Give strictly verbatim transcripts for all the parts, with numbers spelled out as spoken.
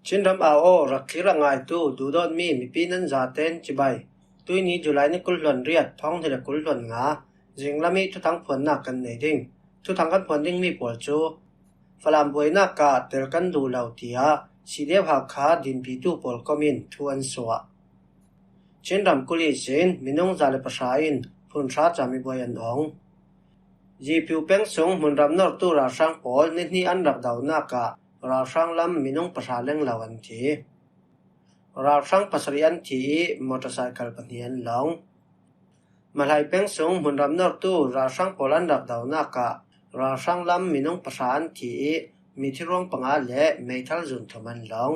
Chinram au aw, rak thlir a ngaitu duhdawtmi mipi nan zaten cibai. Tuini July ni kul hluan riat, thawng hnih le kul hluan nga, zinglam ih thuthang phuannak kan nei ding. Thuthang kan phuan dingmi pawl cu Falam buainak ah tel kan duh lo, tiah C D F Hakha dinpitu pawl kom in thu an suah. Chinram kul ihsin minung za le pahra in phunhra camibuai an ong. Yiphiu peng sung hmunram nortu ralhrang pawl nihnih an rak donak ah ralhrang lam minung pahra lenglo an thi. Ralhrang pasarih an thi ih motorcycle pahnih an long. Malhai peng sung hmunram nortu ralhrang pawl an rak donak ah ralhrang lam minung pahra an thi ih mithiruang panga le meithal zun thum an long.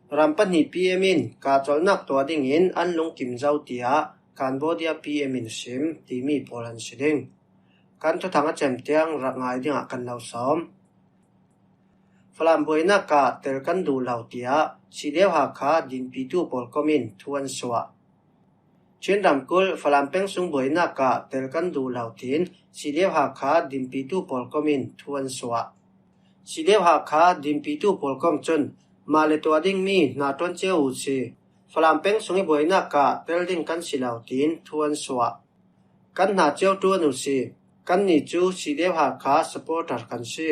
Ram pahnih P M in kahcolhnak tuah dingin an lungkim zo, tiah Cambodia P M in sim timi pawl an si ding. Kan thuthang a cem tiang rak ngai dingah kan lo sawm. Falam buainak ah tel kan duh lo, tiah C D F Hakha dinpitu pawl kom in thu an suah. Chinram kul Falam peng sung buainak ah tel kan duh lo, tiin C D F Hakha dinpitu pawl kom in thu an suah. C D F Hakha dinpitu pawl kom cun mah le tuah dingmi hna ṭuan cio uhsi. Falam peng sung ih buainak ah tel ding kan si lo, tiin thu an suah. Kan hna cio ṭuan uhsi. Kannih cu C D F Hakha supporter kan si.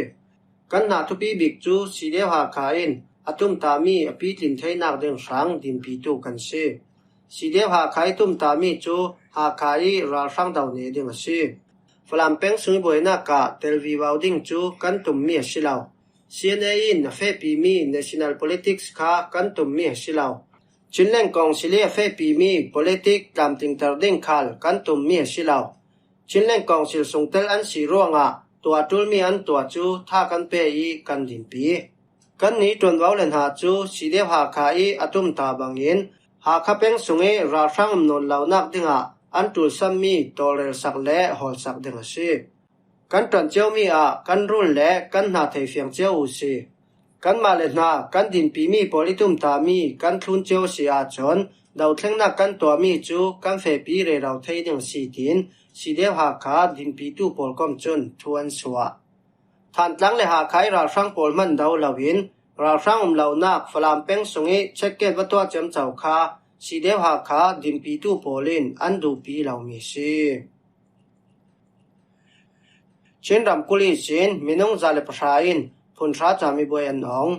Kan hna thupi bik cu C D F Hakha in a tumtahmi a pitlin theinak ding hrang dinpitu kan si. C D F Hakha ih tumtahmi cu Hakha ih ralhrang do neh ding a si. Falam peng sung ih buainak ah tel vivo ding cu kan tummi a si lo. C N A in a fehpimi national politics kha kan tummi a si lo. Chinland Council ih a fehpimi politic tlamtlingter ding khal kan tummi a si lo. Chinland Council sungtel an si ruangah tuah ṭulmi an tuah cu tha kan pe ih kan dinpi. Kannih ṭuanvo le hna cu C D F Hakha ih a tumtah bangin Hakha peng sung ih ralhrang um nawn lonak dingah an ṭulsammi tawlrelsak le hawlsak ding a si. Kan ṭuan ciomi ah kan rul le kan hna thei fiang cio uhsi. Kanmah le hna kan dinpimi pawl ih tumtahmi kan thlun cio si ahcun dothlengnak kan tuahmi cu kan fehpi rero thei ding a si, tiin C D F Hakha dinpitu pawl kom cun thu an suah. Thantlang le Hakha ih ralhrang pawl hman do loin ralhrang um lonak Falam peng sung ih checkgate va tuah ciamco kha C D F Hakha dinpitu pawl in an duhpi lomi a si. Chinram kul ihsin minung za le pahra in phunhra camibuai an ong.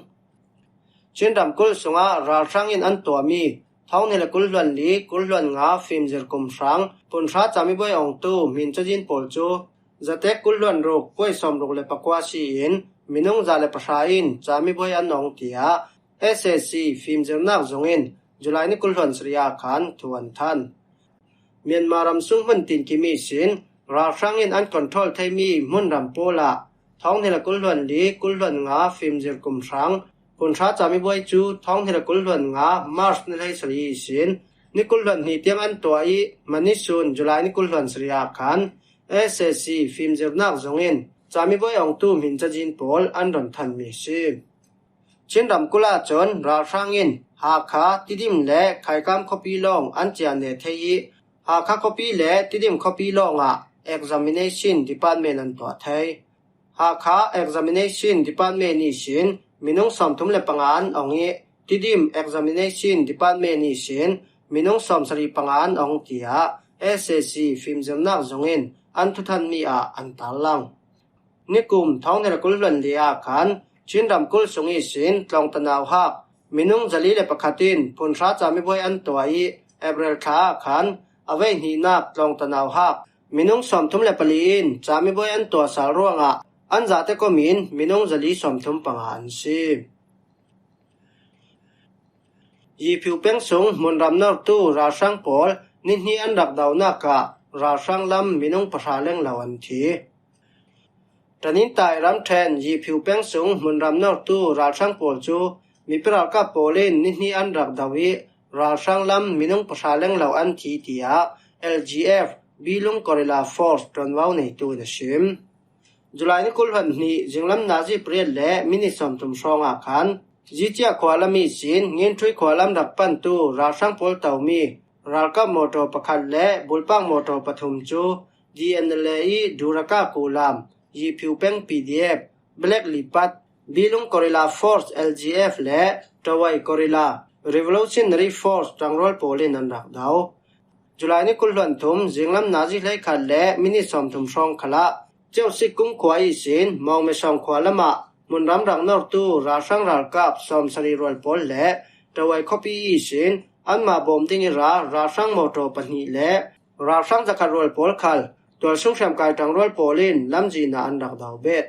Chinram kul sungah ralhrang in an tuahmi thawng hnih le kul hluan li, kul hluan nga fimzir kum hrang phunhra camibuai ongtu hmin cazin pawl cu zatek kul hluan ruk kuai sawmruk le pakua si in minung za le pahra in camibuai an ong, tiah S A C fimzirnak zung in July ni kul hluan sarih ah khan thu an thanh. Myanmar ram sung hmun tinkim ihsin ralhrang in an control theimi hmunram pawl ah thawng hnih le kul hluan li, kul hluan nga fimzir kum hrang phunhra camibuai cu thawng hnih le kul hluan nga March ni hleisarih ihsin ni kul hluan hnih tiang an tuah ih mani sun July ni kul hluan sarih ah khan S A C fimzirnak zung in camibuai ongtu hmin cazin pawl an run thanmi a si. Chinram kul ahcun ralhrang in Hakha, Tidim le Khaikam khuapi lawng an ciah neh thei ih Hakha khuapi le Tidim khuapi lawngah examination department an tuah thei. Hakha examination department ihsin minung sawmthum le panga an ong ih Tidim examination department ihsin minung sawmsarih panga an ong, tiah S A C fimzirnak zung in an thuthanmi ah an tarlang. Nikum thawng hnih le kul hluan li ah khan Chinram kul sung ihsin tlawngtanau hak minung zali le pakhat in phunhra camibuai an tuah ih April thla ah khan a veihnihnak tlawngtanau hak minung sawmthum le pali in camibuai an tuah sal ruangah an zate kom in minung zali sawmthum panga an si. Yiphiu peng sung hmunram nortu ralhrang pawl nihnih an rak donak ah ralhrang lam minung pahra lenglo an thi. Tanintai ramṭhen Yiphiu peng sung hmunram nortu ralhrang pawl cu mipi ralkap pawl in nihnih an rak do ih ralhrang lam minung pahra lenglo an thi, tiah L G F Bilung Guerrilla Force ṭuanvo neitu in a sim. July ni kul hluan hnih zinglam nazi pariat le minit sawmthum hrawngah khan Zicia khua lam ihsin Nginthui khua lam rak pantu ralhrang pawl tomi ralkap mawṭaw pakhat le bulpak mawṭaw pathum cu D N L A ih Duraka kulam, Yiphiu peng P D F, Black Leopard, Bilung Guerrilla Force, L G F, le Tawai Guerrilla Revolutionary Force ṭangrual pawl in an rak do. July ni kul hluan thum, zinglam nazi hleikhat le minit sawmthum hrawng khalah Cheuhsik Kung khua ihsin Mawngmesawng khua lamah hmunram rak nortu ralhrang ralkap sawmsarih rual pawl le Tawai khuapi ihsin anmah bawm ding ira ralhrang mawṭaw pahnih le ralhrang zakhat rual pawl khal tualsung hriamkai ṭangrual pawl in lamzin ah an rak do bet.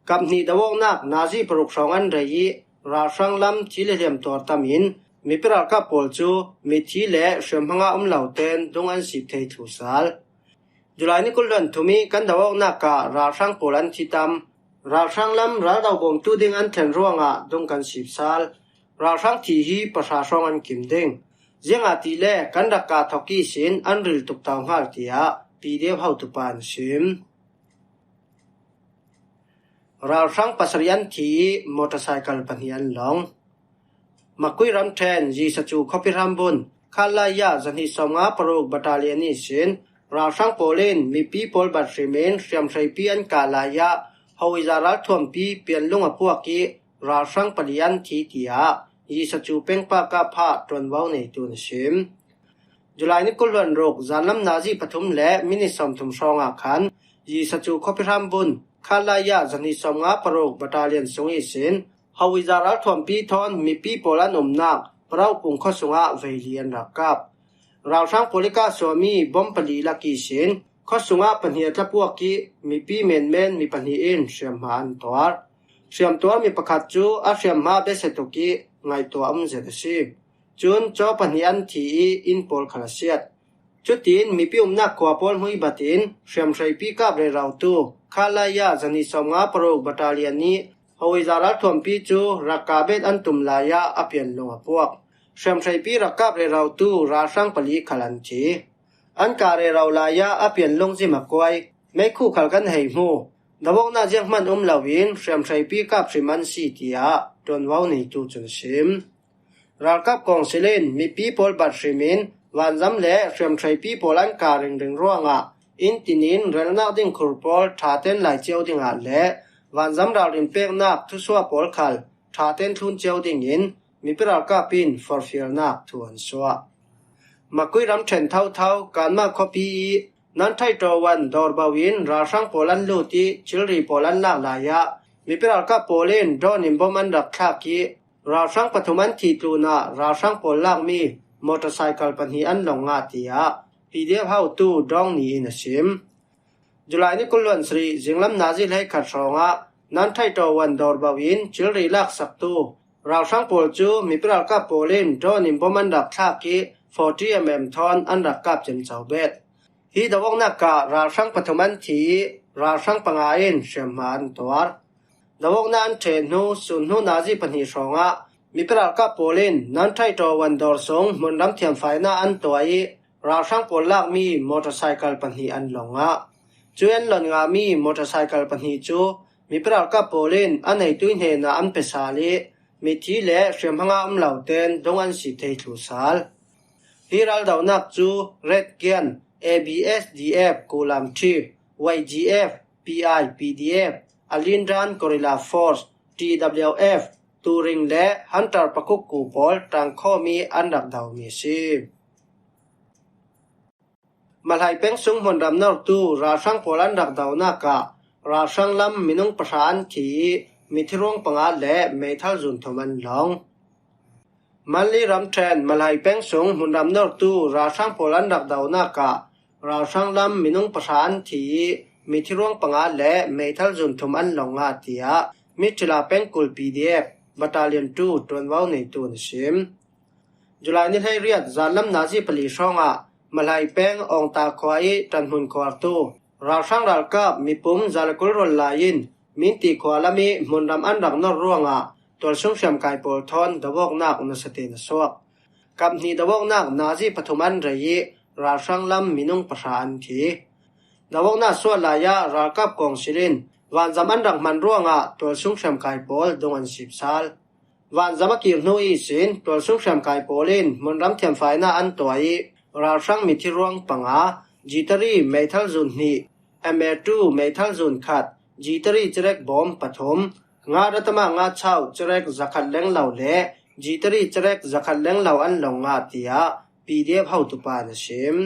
Kap hnih do-awknak nazi paruk hrawng an rei ih ralhrang lam thi le hliam tuar tamin mipi ralkap pawl cu mithi le hriamhma ngah um lo tein dung an sip thei thlu sal. July ni kul hluan thum ih kan do-awknak ah ralhrang pawl an thi tam. Ralhrang lam raldo bawmtu ding an thlen ruangah dung kan sip sal. Ralhrang thi hi pahra hrawng an kim ding. Ziangahtile kan rak kah thawk ihsin an ril tuk tau hngal, tiah P D F hotupa an sim. Ralhrang pasarih an thi ih motorcycle pahnih an long. Makui ramṭhen Yisacu khuapi hrambun Khalaya zahnih sawmnga paruk battalion ihsin ralhrang pawl in mipi pawl bat hrim in hriamhreipi an kah lai ah hoiza ralthuampi pianlung a puak ih ralhrang pali an thi, tiah Yisacu pengpa kapha ṭuanvo neitu in a sim. July ni kul hluan ruk, zanlam nazi pathum le minit sawmthum hrawngah khan Yisacu khuapi hrambun Khalaya zahnih sawmnga paruk battalion sung ihsin hoiza ralthuampi thawn mipi pawl an umnak Parauh Pung khua sungah veili an rak kap. Ralhrang pawl ih kahsuahmi bom pali lak ihsin khua sungah pahnih a tlapuak ih mipi menmen mi pahnih in hriamhma an tuar. Hriamtuar mi pakhat cu a hriamhma besia tuk ih ngaihtuah um zet a si. Cun caw pahnih an thi ih inn pawl khal a siat. Cutin mipi umnak khua pawl hmui batin hriamhreipi kap rerotu Khalaya zahnih sawmnga paruk battalion ih hoiza ralthuampi cu rak kah bet an tum lai ah a pianlung a puak. Hriamhreipi rak kap rerotu ralhrang pali khal an thi. An kah rero lai ah a pianlung zim a kuai. Meikhu khal kan hei hmu. Do-awknak zianghman um loin hriamhreipi kap hrim an si, tiah ṭuanvo neitu cun a sim. Ralkap kawngsil in mipi pawl bat hrim in vanzam le hriamhreipi pawl an kah ringring ruangah inn tinin relnak ding khur pawl ṭha tein lai cio dingah le vanzam ralrin peknak thusuah pawl khal ṭha tein thlun cio dingin mipi ralkap in forhfialnak thu an suah. Makui ramṭhen thotho Kanma khuapi ih Nanthai Ṭaw Wan dawrbo in ralhrang pawl an lut ih thilri pawl an lak lai ah mipi ralkap pawl in drone in bom an rak thlak ih ralhrang pathum an thih tlunah ralhrang pawl lakmi motorcycle pahnih an long ngah, tiah P D F hotu Dawng Ni in a sim. July ni kul hluan sarih zinglam nazi hleikhat hrawngah Nanthai Ṭaw Wan dawrbo in thilri laksaktu ralhrang pawl cu mipi ralkap pawl in drone in bom an rak thlak ih forty M M thawn an rak kap ciamco bet. Hi do-awknak ah ralhrang pathum an thi ih ralhrang panga in hriamhma an tuar. Do-awknak an ṭheh hnu sun hnu nazi pahnih hrawngah mipi ralkap pawl in Nanthai Ṭaw Wan dawr sung hmunram thiamfaina an tuah ih ralhrang pawl lakmi motorcycle pahnih an long ngah. Cu an lon ngahmi motorcycle pahnih cu mipi ralkap pawl in a neitu hnenah an pe sal ih mithi le hriamhma ngah um lo tein dung an sip thei thlu sal. Hi raldonak cu Red Giant, A B S D F, Kulam Trip, Y G F, P I P D F, Alindan Guerrilla Force, T W F, Turing le Hunter Pakukku pawl ṭangkhawm ih an rak domi a si. Malhai peng sung hmunram nortu ralhrang pawl an rak donak ah ralhrang lam minung pahra an thi ih mithi ruang panga le meithal zun thum an long. Manli ramṭhen Malhai peng sung hmunram nortu ralhrang pawl an rak donak ah ralhrang lam minung pahra an thi ih mithi ruang panga le meithal zun thum an long ngah, tiah Mithila pengkul P D F Battalion two ṭuanvo neitu in a sim. July ni hleiriat zanlam nazi pali hrawngah Malhai peng Awngta khua ih ṭanhmun khuartu ralhrang ralkap mipum za le kul rual lai in Minti khua lam ih hmunram an rak nor ruangah tualsung hriamkai pawl thawn do-awknak nasa tein a suak. Kap hnih do-awknak nazi pathum an rei ih ralhrang lam minung pahra an thi. Do-awknak suah lai ah ralkap kawngsil in vanzam an rak hman ruangah tualsung hriamkai pawl dung an sip sal. Vanzam a kir hnu ihsin tualsung hriamkai pawl in hmunram thiamfaina an tuah ih ralhrang mithi ruang panga, G three meithal zun hnih, M A two meithal zun khat, G three cirek bawm pathum, Nga ratama nga chau cerek zakhat lenglo le jitari cerek zakhat lenglo an long nga, tiah P D F hotupa in a sim.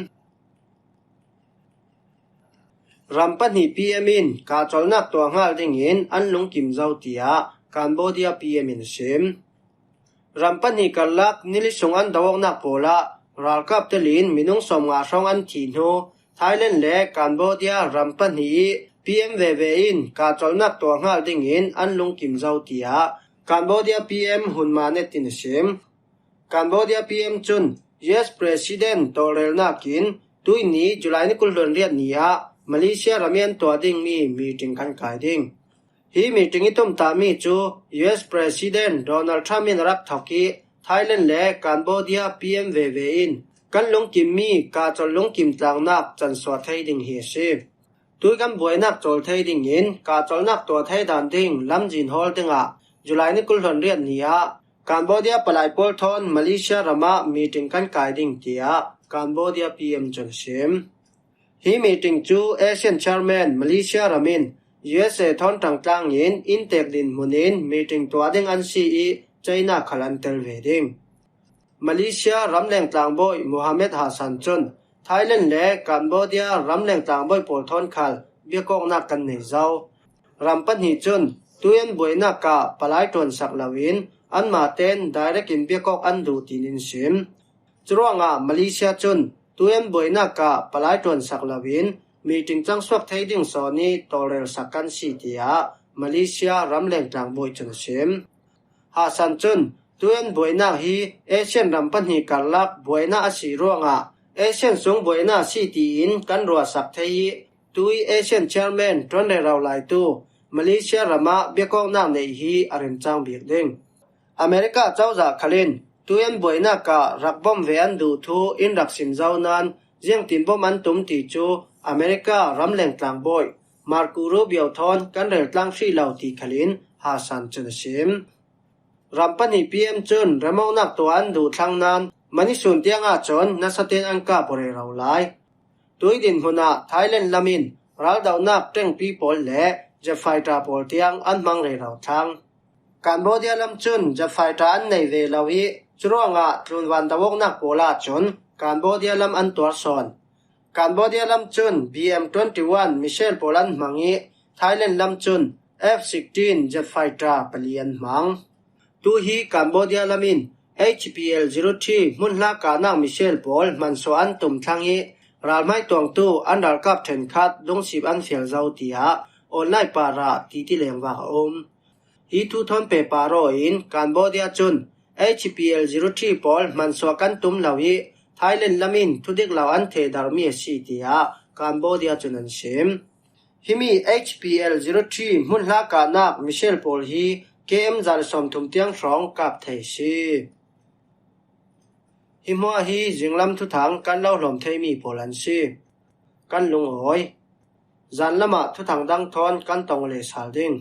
Ram pahnih P M in kahcolnak tuah nghal dingin an lungkim zo, tiah Cambodia P M in a sim. Ram pahnih karlak nili sung an do awknak pawlah ralkap telin minung sawmnga hrawng an thih hnu Thailand le Cambodia ram pahnih ih P M veve in kahcolnak tuah nghal dingin an lungkim zo, tiah Cambodia P M Hun Manet in a sim. Cambodia P M cun U S President tawlrelnak in tuini July ni kul hluan riat ni ah Malaysia ram ih an tuah dingmi meeting kan kai ding. Hi meeting ih tumtahmi cu U S President Donald Trump in a rak thok ih Thailand le Cambodia P M veve in kan lungkimmi kahcol lungkim tlangnak cansuah thei ding hi a si. Tui kan buainak cawl thei dingin kahcolnak tuah thei dan ding lamzin hawl dingah July ni kul hluan riat ni ah Cambodia palai pawl thawn Malaysia ram ah meeting kan kai ding, tiah Cambodia P M cun a sim. Hi meeting cu ASEAN Chairman Malaysia ram in U S A thawn ṭangtlang in inntek dinhmun in meeting tuah ding an si ih China khal an tel ve ding. Malaysia ramleng tlangbawi Mohamed Hasan cun Thailand le Cambodia ramleng tlangbawi pawl thawn khal biakawknak kan nei zo. Ram pahnih cun tui an buainak ah palai ṭuansak loin anmah tein direct in biakawk an duh, tiin in sim. Curuangah Malaysia cun tui an buainak ah palai ṭuansak loin meeting cangsuak thei ding sawn ih tawlrelsak kan si, tiah Malaysia ramleng tlangbawi cun a sim. Hasan cun tui an buainak hi ASEAN ram pahnih karlak buainak a si ruangah ASEAN sung buainak a si tiin kan ruahsak thei ih tui ASEAN Chairman ṭuan rero laitu Malaysia ram ah biakawknak neih hi a remcang bik ding. America cozah khal in tui an buainak ah rak bom ve an duh thu in rak sim zo nain ziangtin bom an tum ti cu America ramleng tlangbawi Marco Rubio thawn kan reltlang hrih lo ti khal in Hasan cun a sim. Ram pahnih P M cun remawknak tuah an duh thlang nain mani sun tiang ahcun nasa tein an kap aw rero lai. Tui dinhmun ah Thailand lam in raldohnak ṭengpi pawl le jet fighter pawl tiang an hmang rero thlang. Cambodia lam cun jet fighter an nei ve lo ih curuangah tlunvan do awknak pawl ahcun Cambodia lam an tuar sawn. Cambodia lam cun B M twenty-one missile pawl an hmang ih Thailand lam cun F sixteen jet fighter pali an hmang. Tu hi Cambodia lam in H P L zero three hmunhla kahnak missile pawl hmansuah an tum thlang ih ralhmai tuangtu an ralkap ṭhenkhat lungsip an fial zo, tiah online parah titi lengvak a um. Hi thu thawn pehpar aw in Cambodia cun H P L zero three pawl hmansuah kan tum lo ih Thailand lam in thudik lo an thehdarhmi a si, tiah Cambodia cun an sim. Himi H P L zero three hmunhla kahnak missile pawl hi K M za le sawmthum tiang hrawng kap thei a si. Hi hmuah hi zinglam thuthang kan lo hlawm theimi pawl an si. Kan lungawi. Zanlam ah thuthang dang thawn kan tong le sal ding.